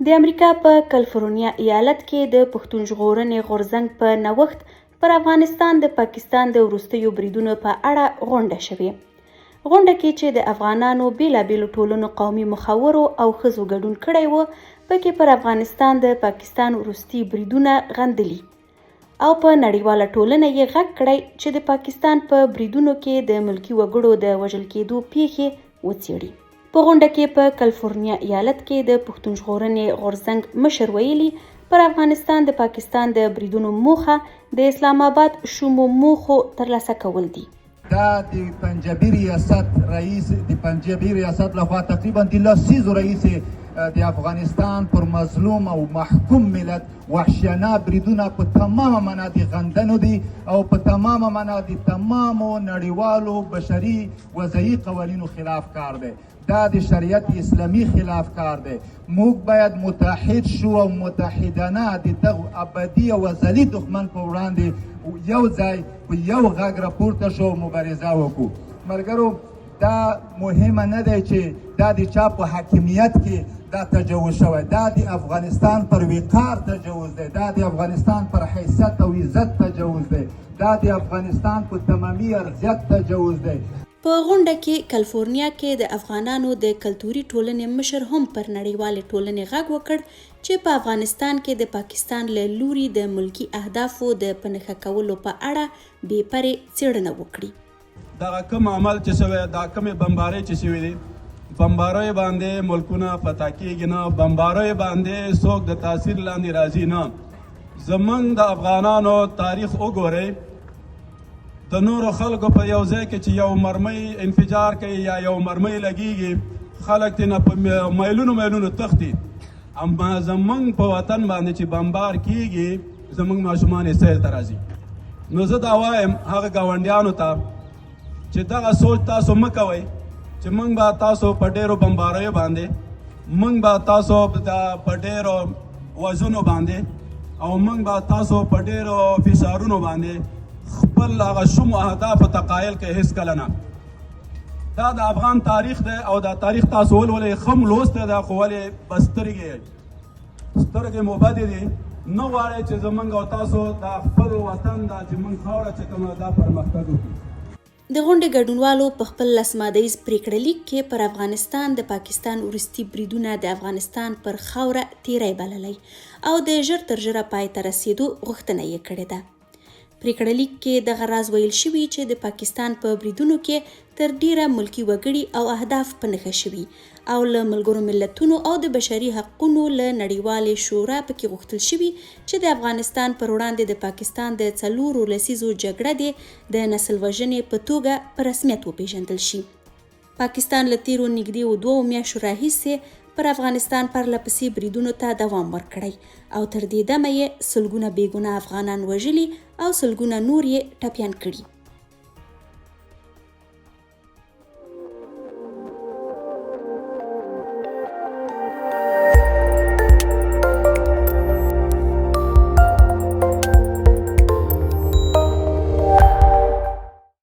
د امریکا په کلفورنیا ایالت کې د پښتون ژغورنې غورځنګ په نوښت پر افغانستان د پاکستان د وروستیو بریدونو په اړه غونډه شوې. غونډه کې چې د افغانانو بېلابېلو ټولنو قومي مخورو او ښځو ګډون کړی و، پکې پر افغانستان د پاکستان وروستي بریدونه غندلي او په نړیواله ټولنه یې غږ کړی چې د پاکستان په بریدونو کې د ملکي وګړو د وژل کېدو پېښې وڅېړي. په غونډه کې په کلفورنیا ایالت کې د پښتون ژغورنې غورځنګ مشر ویلي، پر افغانستان د پاکستان د بریدونو موخه د اسلام آباد شومو موخو ترلاسه کول دي. دا د پنجابي ریاست رئیس د پنجابي ریاست لخوا تقریبا د لسیزو رئیس د افغانستان پر مظلوم او محکوم ملت وحشیانه بریدونه په تمامه معنا د غندنو دي او په تمامه معنا د تمامو نړیوالو بشري وضعي قوانینو خلاف کار دی. دا د شریعت اسلامي خلاف کار دی. موږ باید متحد شو او متحدانه د دغه ابدي او ازلي دښمن په وړاندې یو ځای په یو غږ راپورته شو او مبارزه وکړو. ملګرو، دا مهمه نه دی چې دا د چا په حاکمیت کې دا تجاوز شوی، دا د افغانستان پر وقار تجاوز دی، دا د افغانستان پر حیثیت او عزت تجاوز دی، دا د افغانستان په تمامي ارضیت تجاوز دی. په غونډه کې کلفورنیا کې د افغانانو د کلتوري ټولنې مشر هم پر نړیوالې ټولنې غږ وکړ چې په افغانستان کې د پاکستان له لوري د ملکي اهدافو د په نښه کولو په اړه بې پرې څېړنه وکړي. دغه کوم عمل چې شوی، دا کومې بمبارۍ چې شوې دي، بمبارۍ باندې ملکونه فتح کېږي نه، بمبارۍ باندې څوک د تاثیر لاندې راځي نه. زمونږ د افغانانو تاریخ وګورئ، د نورو خلکو په یو ځای کې چې یو مرمۍ انفجار کوي یا یو مرمۍ لګیږي، خلک ترې نه په میلونو میلونو تښتي، اما زمونږ په وطن باندې چې بمبار کیږي، زمونږ ماشومان یې سیل ته راځي. نو زه دا وایم هغه ګاونډیانو ته چې دغه سوچ تاسو مه کوئ چې موږ به تاسو په ډیرو بمباریو باندې، موږ به تاسو په ډیرو وژنو باندې او موږ به تاسو په ډیرو فشارونو باندې خپل هغه شومو اهدافو ته قایل کړئ، هېڅکله نه. دا د افغان تاریخ دی او دا تاریخ تاسو ولولئ، ښه مو لوستی دی، خو ولې بس سترګې مو بدې دي، نه غواړئ چې زمونږ او تاسو دا خپل وطن، دا چې موږ خاوره چې کومه دا پرمختګ وکړي. د غونډې ګډونوالو په خپل لس ماده ییز پرېکړه لیک کې پر افغانستان د پاکستان وروستي بریدونه د افغانستان پر خاوره تېری بللی او د ژر تر ژره پای ته رسېدو غوښتنه یې کړې ده. پرېکړه لیک کې دغه راز ویل شوي چې د پاکستان په بریدونو کې تر ډېره ملکي وګړي او اهداف په نښه شوي او له ملګرو ملتونو او د بشري حقونو له نړیوالې شورا پکې غوښتل شوي چې د افغانستان پر وړاندې د پاکستان د څلورو لسیزو جګړه دې د نسل وژنې په توګه په رسمیت وپېژندل شي. پاکستان له تېرو نږدېو دوو میاشتو راهیسې پر افغانستان پرله پسې بریدونو ته دوام ورکړی او تر دې دمه یې سلګونه بېګناه افغانان وژلي او سلګونه نور یې ټپیان کړي.